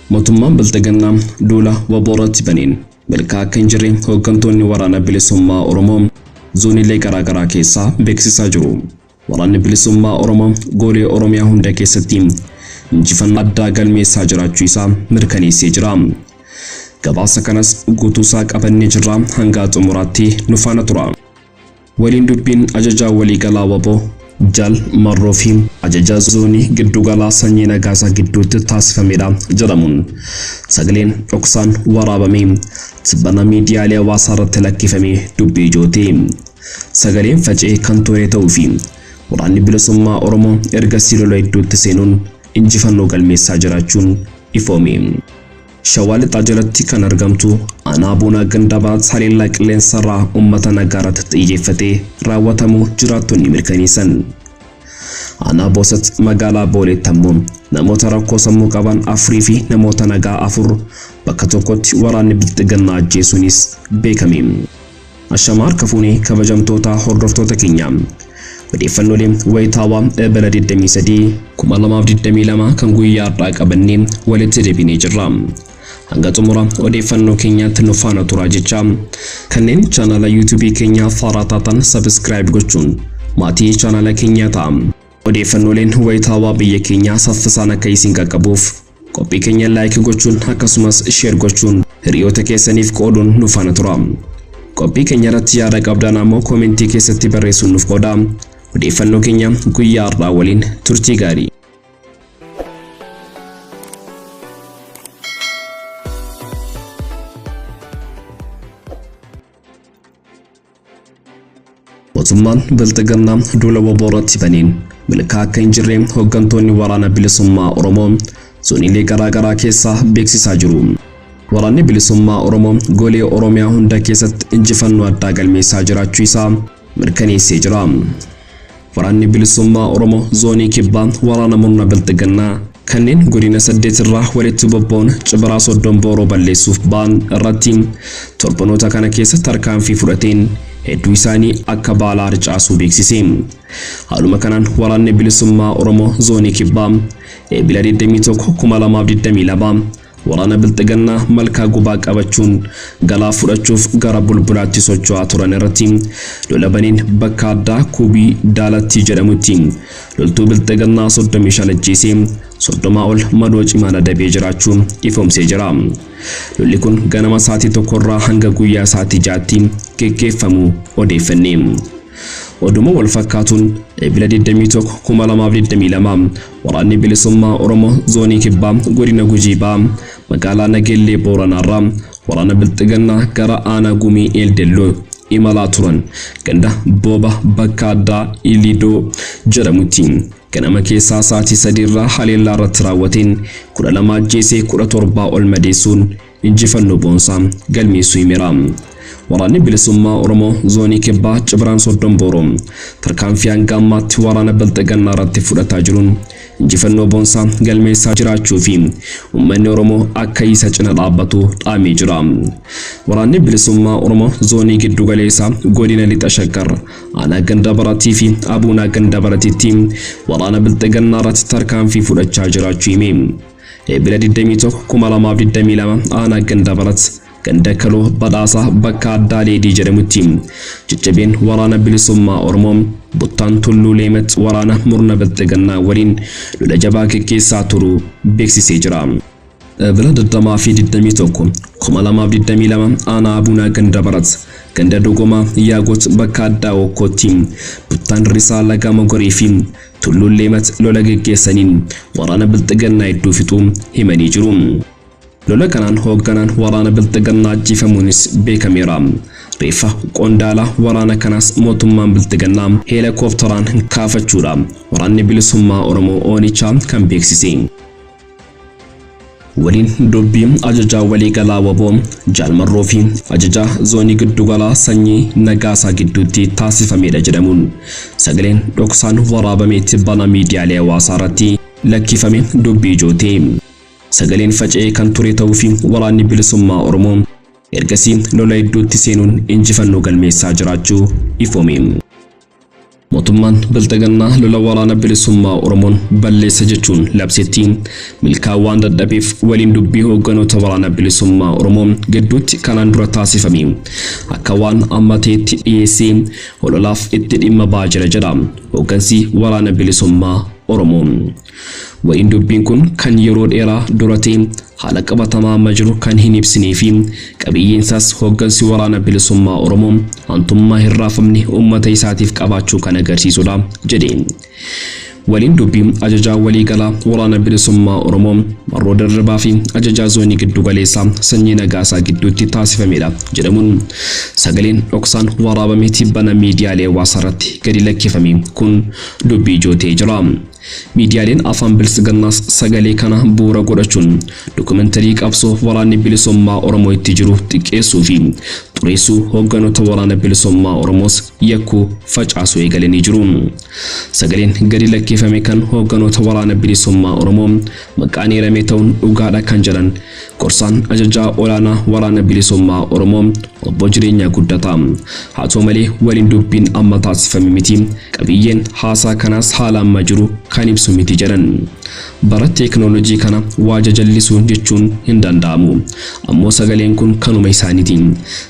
Mootummaan Bilxiginnaa duula wbo irratti baneen milkaa'aa akka hin jirre hooggantoonni Waraana Bilisummaa Oromoo zooniilee garaagaraa keessaa beeksisaa jiru. Waraanni Bilisummaa Oromoo goolee Oromiyaa hunda keessatti injifannoo addaa galmeessaa jiraachuu isaa mirkaneessee jira. Gabaasa kanas guutuusaa qabannee jirra hangaa xumuraatti nu faana tura. Waliin dubbiin ajajaa waliigalaa wbo Jaal Marroo fi ajajaa zoonii giddugalaa Sanyii Nagaasaa gidduutti taasifamedha jedhamuun sagaleen dhoksaan waraabamee tibbana miidiyaalee hawaasaa irratti lakkifame dubbii ijoo ta'e. Sagaleen faca'ee kan ture ta'uu fi Waraanni Bilisummaa Oromoo ergasii lola hedduutti seenuun injifannoo galmeessaa jiraachuun ifoome. Shawaa Lixaa jalatti kan argamtu aanaa Abuunaa Gandabaat haleellaa qilleensarraa uummata nagaarratti xiyyeeffatee raawwatamuu jiraattonni mirkaneessan. Aanaa Boosat magaalaa Booleetti ammoo namoota rakkoo sammuu qaban afurii fi namoota nagaa 4 bakka tokkotti waraanni Bilxiginnaa ajjeesuunis beekame. Ashamaa harka fuune kabajamtoota hordoftoota keenya. Odeeffannoolee wayitaawaa Ebla 23, 2022 kan guyyaa har'aa qabannee walitti deebinee jirra. Hanga xumura odeeffannoo keenyaatti nu faana turaa jecha kanneen chaanaala YouTube keenyaa faaraa taatan subscribe gochuun maatii chaanaala keenyaa ta'a. Odeeffannooleen wayitaawaa biyya keenyaa saffisaan akka isin qaqqabuuf Qophii keenya like gochuun akkasumas share gochuun hiriyoota keessaniif qooduun nu faana tura. Qophii keenya irratti yaada qabdaan ammoo koomentii keessatti barreessuun nuuf qooda. Odeeffannoo keenya guyyaa har'aa waliin turtii gaarii. Mootummaan Bilxiginnaa duula wbo irratti baneen milkaa'aa akka hin jirre hooggantoonni Waraana Bilisummaa Oromoo zooniilee garaa garaa keessaa beeksisaa jiru. Waraanni Bilisummaa Oromoo golee Oromiyaa hunda keessatti injifannoo addaa galmeessaa jiraachuu isaa mirkaneessee jira. Waraanni Bilisummaa Oromoo Zoonii Kibbaa waraana murna Bilxiginnaa kanneen godina 8 irraa walitti bobba'uun Cibiraa Soddom Booroo balleessuuf ba'an irratti torbanoota kana keessa tarkaanfii fudhateen hedduu isaanii akka baala harcaasuu beeksise. Haaluma kanaan Waraanni Bilisummaa Oromoo Zoonii Kibbaa Eebila 21, 2022 Waraana Bilxiginnaa Malkaa Gubaa qabachuun galaa fudhachuuf gara Bulbulaatti socho'aa turan irratti lola baneen bakka addaa Kuubii Daalattii jedhamutti loltuu Bilxiginnaa 35 ajjeesee 30 ol madoo cimaan adabee jiraachuu ifoomsee jira. Lolli kun ganama sa'aatii 1 irraa hanga guyyaa sa'aatii 6tti geggeeffamuu odeeffanne. Oduma wal fakkaatuun Ebila 21, 2022 Waraanni Bilisummaa Oromoo Zoonii Kibbaa Godina Gujii Bahaa magaalaa Nageellee Booranaarraa waraana Bilxiginnaa gara aanaa Gumii Eeldelloo imalaa turan ganda Booba bakka addaa Ilidoo jedhamutti ganama keessaa sa'aatii 3 irraa haleellaa irratti raawwateen 12 ajjeesee 17 ol madeessuun injifannoo boonsaa galmeessuu himeera. Waraanni Bilisummaa Oromoo Zoonii Kibbaa Cibiraan Soddom Booroo tarkaanfii hanga ammaatti waraana Bilxiginnaa irratti fudhataa jiruun injifannoo boonsaa galmeessaa jiraachuu fi uummanni Oromoo akka isa cina dhaabbatu dhaamee jira. Waraanni Bilisummaa Oromoo Zoonii Giddu Galeessaa Godina Lixa Shaggar Aanaa Ganda Baratii fi Abuunaa Ganda Baratiitti waraana Bilxiginnaa irratti tarkaanfii fudhachaa jiraachuu hime. Eebila 21, 2022 aanaa Ganda Barat ganda Kaloo Badhaasaa bakka addaa Leedii jedhamutti jajjabeen waraana bilisummaa Oromoo Buttaan Tulluu Leemat waraana murna Bilxiginnaa waliin lola jabaa geggeessaa turuu beeksisee jira. Ebila 20 fi 21, 2022 aanaa Abuunaa Ganda Barat ganda Dogomaa Yaagot bakka addaa Wokkootti Buttaan Risaa Laga Mogorii fi Tulluun Leemat lola geggeessaniin waraana Bilxiginnaa hedduu fixuu himanii jiru. Lola kanaan hoogganaan waraana Bilxiginnaa ajjeefamuunis beekameera. Reeffa qondaala waraana kanaas mootummaan Bilxiginnaa heelakooptaraan kaafachuudha Waraanni Bilisummaa Oromoo Oonichaa kan beeksise. Waliin dubbii ajajaa waliigalaa wbo Jaal Marroo fi ajajaa zoonii giddugalaa Sanyii Nagaasaa gidduutti taasifameedha jedhamuun sagaleen dhoksaan waraabamee tibbana miidiyaalee hawaasaa irratti lakkifame dubbii ijoo ta'e. Sagaleen faca'ee kan ture ta'uu fi Waraanni Bilisummaa Oromoo ergasii lola hedduutti seenuun injifannoo galmeessaa jiraachuu ifoome. Mootummaan Bilxiginnaa lola waraana bilisummaa Oromoon balleessa jechuun labsetti milkaa'uu waan dadhabeef waliin dubbii hoogganoota waraana bilisummaa Oromoo gidduutti kanaan dura taasifame akka waan amma ta'etti dhiyeessee hololaaf itti dhimma ba'aa jira jedha hooggansi waraana bilisummaa Oromoo. Waliin dubbiin kun kan yeroo dheeraa dura ta'e, haala qabatamaa amma jiru kan hin ibsinee fi qabiyyeen isaas hooggansi waraana bilisummaa Oromoo aantummaa hin raafamne uummata isaatiif qabaachuu kan agarsiisudha jedhe. Waliin dubbii ajajaa waliigalaa waraana bilisummaa Oromoo Marroo Dirribaa fi ajajaa zoonii giddu galeessaa Sanyii Nagaasaa gidduutti taasifamedha jedhamuun sagaleen dhoksaan waraabamee tibbana miidiyaalee hawaasaa irratti gadi lakkifame kun dubbii ijoo ta'ee jira. Miidiyaaleen afaan Biltsiginnaas sagalee kana bu'uura godhachuun dokumantarii qabsoo waraanni bilisummaa Oromoo itti jiru xiqqeessuu fi xureessuu, hoogganoota waraana bilisummaa Oromoos yakkuu facaasuu eegalanii jiru. Sagaleen gadi lakkifame kan hoogganoota waraana bilisummaa Oromoo maqaan eerame ta'uun dhugaadha kan jedhan gorsaan ajajaa olaanaa waraana bilisummaa Oromoo obbo Jireenyaa Guddataa. Haa ta'u malee waliin dubbiin amma taasifame miti, qabiyyeen haasaa kanaas haala amma jiru kan ibsu miti jedhan. Bara teeknooloojii kana waa jajallisuu jechuun hin danda'amu. Ammoo sagaleen kun kanuma isaaniiti.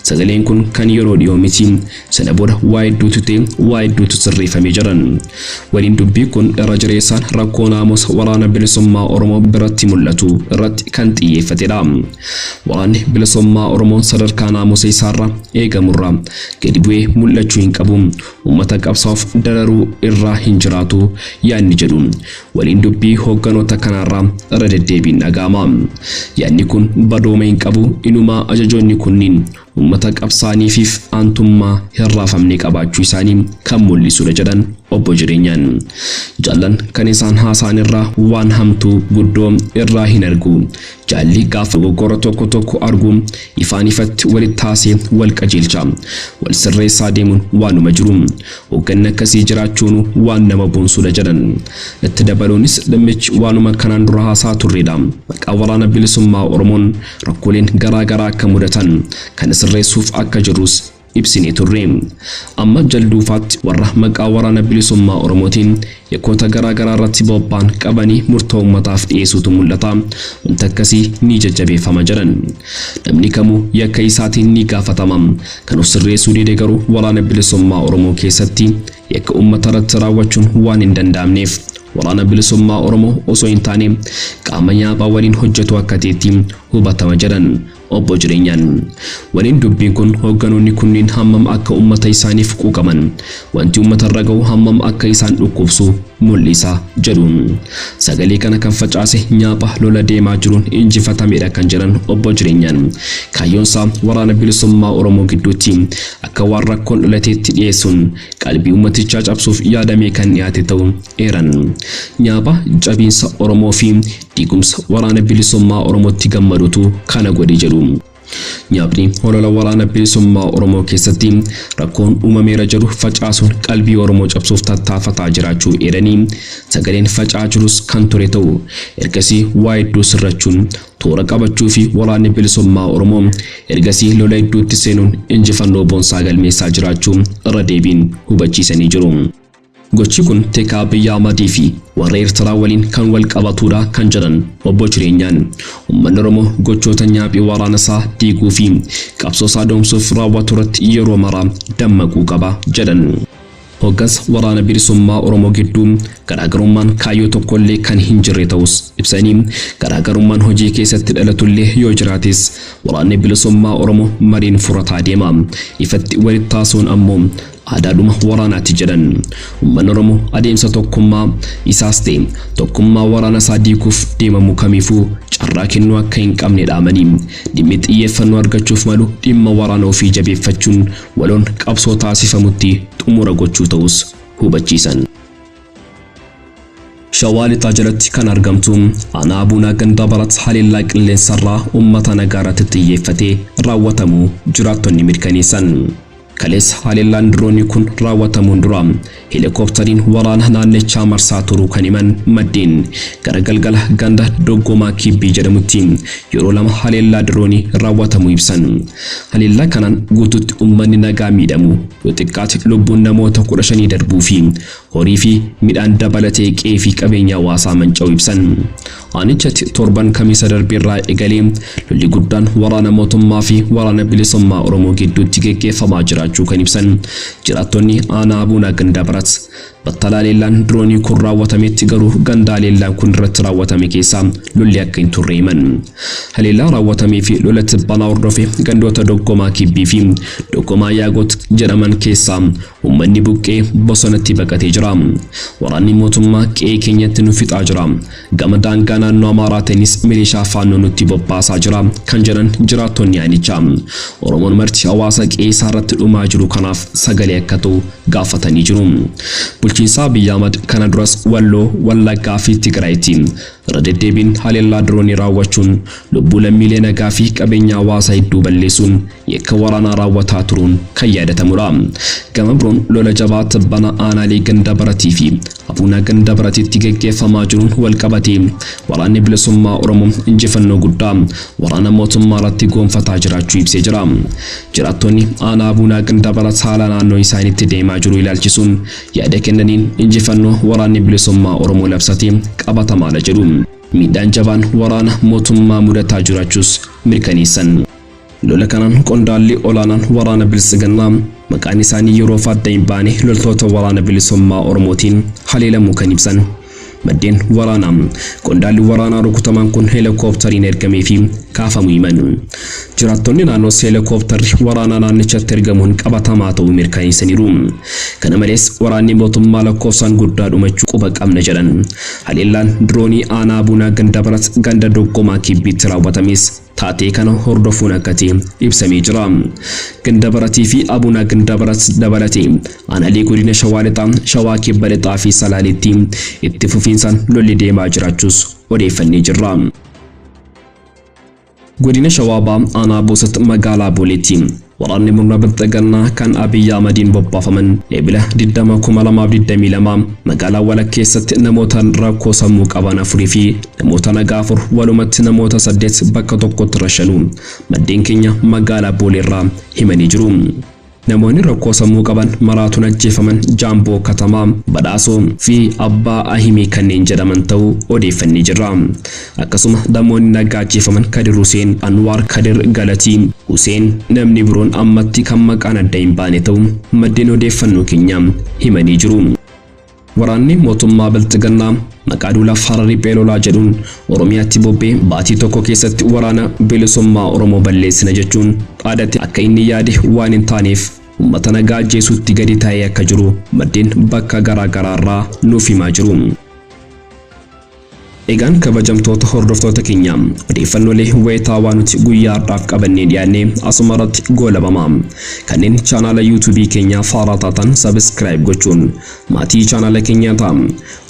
Sagaleen kun kan yeroo dhiyoo miti. Sana booda waa hedduutu ta'e, waa hedduutu sirreeffame jedhan. Waliin dubbii kun irra jireessaan rakkoo naamusa waraana bilisummaa Oromoo biratti mul'atu irratti kan xiyyeeffatedha. Waraanni bilisummaa Oromoo sadarkaa naamusa isaarra eegamurra gadi bu'ee mul'achuu hin qabu. Uummata qabsaa'uuf dararuu irraa hin jiraatu yaadni jedhu waliin dubbii hoogganoota kanaarraa irra deddeebiin dhaga'ama. Yaadni kun badooma hin qabu, inumaa ajajoonni kunniin uummata qabsaa'aniifiif aantummaa hin raafamne qabaachuu isaanii kan mul'isudha jedhan obbo Jireenyaan. Jaallan kan isaan haasa'an irraa waan hamtuu guddoo irraa hin argu. Jaalli gaafa dogoggora tokko tokko argu ifaan ifatti walitti haasee wal qajeelcha. Wal sirreessaa deemuun waanuma jiru. Hoogganni akkasii jiraachuun waan nama boonsudha jedhan. Itti dabaluunis dhimmichi waanuma kanaan dura haasaa turredha. Maqaa waraana bilisummaa Oromoon rakkooleen garaa garaa akka mudatan kan sirreessuuf akka jirus ibsinee turre. Amma jalduufaatti warra maqaa waraana bilisummaa Oromootiin yakkoota garaa garaa irratti bobba'an qabanii murtoo uummataaf dhiyeessuutu mul'ata. Wanti akkasii ni jajjabeeffama jedhan. Namni kamuu yakka isaatiin ni gaafatama. Kan of sirreessuu dide garuu waraana bilisummaa Oromoo keessatti yakka uummata irratti raawwachuun waan hin danda'amneef waraana bilisummaa Oromoo osoo hin taane qaama nyaaphaa waliin hojjetu akka ta'etti hubatama jedhan obbo Jireenyaan. Waliin dubbiin kun hoogganoonni kunniin hammam akka uummata isaaniif quuqaman, wanti uummata irra gahu hammam akka isaan dhukkubsu mul'isa jedhu. Sagalee kana kan facaase nyaapha lola deemaa jiruun injifatamedha kan jedhan obbo Jireenyaan. Kaayyoon isaa waraana bilisummaa Oromoo gidduutti akka waan rakkoon dhalateetti dhiyeessuun qalbii uummatichaa cabsuuf yaadamee kan dhiyaate ta'uu eeran. Nyaapha cabiinsa Oromoo fi diigumsa waraana bilisummaa Oromootti gammadutu kana godhe jedhu. Nyaapni holola waraana bilisummaa Oromoo keessatti rakkoon uumameera jedhu facaasuun qalbii Oromoo cabsuuf tattaafataa jiraachuu eeranii, sagaleen faca'aa jirus kan ture ta'u ergasii waa hedduu sirrachuun toora qabachuu fi waraanni bilisummaa Oromoo ergasii lola hedduutti seenuun injifannoo boonsaa galmeessaa jiraachuu irra deebiin hubachiisanii jiru. Gochi kun Tekaa Abiy Ahmadii fi warra Eertiraa waliin kan wal qabatudha kan jedhan obbo Jireenyaan, uummanni Oromoo gochoota nyaaphii waraana isaa diiguu fi qabsoo isaa doomsuuf raawwatu irratti yeroo maraa dammaquu qaba jedhan. Hooggansa waraana bilisummaa Oromoo gidduu garaagarummaan kaayyoo tokkollee kan hin jirre ta'us ibsanii, garaagarummaan hojii keessatti dhalatullee yoo jiraates waraanni bilisummaa Oromoo mariin furataa deema. Ifatti walitti taasisuun ammoo aadaadhuma waraanaati jedhan. Uummanni Oromoo adeemsa tokkummaa isaas ta'e tokkummaa waraana isaa diiguuf deemamu kamiifuu carraa kennuu akka hin qabne dhaamanii, dhimmi xiyyeeffannoo argachuuf malu dhimma waraana ofii jabeeffachuun waloon qabsoo taasifamutti xumura gochuu ta'us hubachiisan. Shawaa Lixaa jalatti kan argamtu aanaa Abuunaa Ganda Barat haleellaa qilleensarraa uummata nagaa irratti xiyyeeffatee raawwatamuu jiraattonni mirkaneessan. Kaleessa haleellaan diroonii kun raawwatamuun dura heelikooptariin waraana naannichaa marsaa turuu kan himan maddeen, gara galgala ganda Doggomaa Kibbii jedhamutti yeroo 2 haleellaa diroonii raawwatamuu ibsan. Haleellaa kanaan guututti uummanni nagaa miidhamu, yoo xiqqaate lubbuun namoota 15 darbuu fi horii fi midhaan dabalatee qe'ee fi qabeenya hawaasaa manca'uu ibsan. Aanichatti torban Kamisa darbeerraa eegalee lolli guddaan waraana mootummaa fi Waraana Bilisummaa Oromoo gidduutti geggeeffamaa jiraachuu kan ibsan jiraattonni aanaa Abuunaa Gandabarat, battala haleellaan diroonii kun raawwatametti garuu ganda haleellaan kun irratti raawwatame keessaa lolli akka hin turre himan. Haleellaa raawwatamee fi lola tibbanaa hordofee gandoota Doggomaa Kibbii fi Doggomaa Yaagot jedhaman keessaa uummanni buqqee bosonatti baqatee jira. Waraanni mootummaa qe'ee keenyatti nu fixaa jira. Gama daangaa naannoo Amaaraatiinis milishaa Faannoo nutti bobbaasaa jira kan jedhan jiraattonni aanichaa, Oromoon marti hawaasa qe'ee isaa irratti dhumaa jiru kanaaf sagalee akka ta'u gaafatanii jiru. Bulchiinsa Abiy Ahmad kana duras Walloo, Wallaggaa fi Tigraayitti irra deddeebiin haleellaa diroonii raawwachuun lubbuu lammiilee nagaa fi qabeenya hawaasaa hedduu balleessuun yakka waraanaa raawwataa turuun kan yaadatamudha. Gama biroon lola jabaa tibbana aanaalee Ganda Baratii fi Abuunaa Ganda Baratiitti geggeeffamaa jiruun walqabatee Waraanni Bilisummaa Oromoo injifannoo guddaa waraana mootummaa irratti goonfataa jiraachuu ibsee jira. Jiraattonni aanaa Abuunaa Ganda Barat haala naannoo isaaniitti deemaa jiru ilaalchisuun yaada kennaniin injifannoo Waraanni Bilisummaa Oromoo labsate qabatamaadha jedhu. Miidhaan jabaan waraana mootummaa mudataa jiraachuus mirkaneessan. Lola kanaan qondaalli olaanaan waraana Biltsiginnaa maqaan isaanii yeroof adda hin baane loltoota Waraana Bilisummaa Oromootiin haleelamuu kan ibsan maddeen waraanaa, qondaalli waraanaa rukutaman kun heelikooptariin ergamee fi kaafamuu himan. Jiraattonni naannoos heelikooptarri waraanaa naannichatti ergamuun qabatamaa ta'uu mirkaneessaniiru. Kana malees waraanni mootummaa lakkoofsaan guddaa dhumachuu quba qabna jedhan. Haleellaan diroonii aanaa Abuunaa Gandabarat ganda Doggomaa Kibbiitti raawwatames taatee kana hordofuun akka ta'e ibsamee jira. Gandabaratii fi Abuunaa Gandabarat dabalatee aanaalee godina Shawaa Lixaa, Shawaa Kibba Lixaa fi Salaaleetti itti fufiinsaan lolli deemaa jiraachuus odeeffannee jirra. Godina Shawaa Bahaa aanaa Boosat magaalaa Booleetti waraanni murna Bilxiginnaa kan Abiy Ahmadiin bobbaafaman Eebila 20 2022 magaalaa walakkeessatti namoota rakkoo sammuu qaban 4 fi namoota nagaa 4, walumatti namoota 8 bakka tokkotti rashanu maddeen keenya magaalaa Booleerraa himanii jiru. Namoonni rakkoo sammuu qaban maraatuun ajjeefaman Jaamboo Katamaa, Badhaasoo fi Abbaa Ahimii kanneen jedhaman ta'uu odeeffannee jirra. Akkasuma namoonni nagaa ajjeefaman Kadir Huseen, Anwaar Kadir Galatii, Huseen, namni biroon ammatti kan maqaan adda hin baane ta'uu maddeen odeeffannoo keenya himanii jiru. Waraanni mootummaa Bilxiginnaa maqaa duula farra riphee lolaa jedhuun Oromiyaatti bobbee baatii tokko keessatti Waraana Bilisummaa Oromoo balleessina jechuun dhaadate akka inni yaade waan hin taaneef uummata nagaa ajjeesuutti gadi taa'ee akka jiru maddeen bakka garaa garaarraa nuuf himaa jiru. Egaan kabajamtoota hordoftoota keenya, odeeffannoolee wayitaawaa nuti guyyaa har'aaf qabannee dhiyaanne asuma irratti goolabama. Kanneen chaanaala yuutuubii keenyaa faaraa taatan subscribe gochuun maatii chaanaala keenyaa ta'a.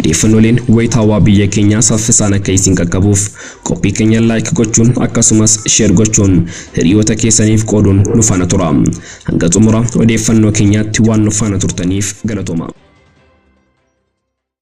Odeeffannooleen wayitaawaa biyya keenyaa saffisaan akka isin qaqqabuuf qophii keenya like gochuun akkasumas share gochuun hiriyoota keessaniif qooduun nu faana tura. Hanga xumura odeeffannoo keenyaatti waan nu faana turtaniif galatooma.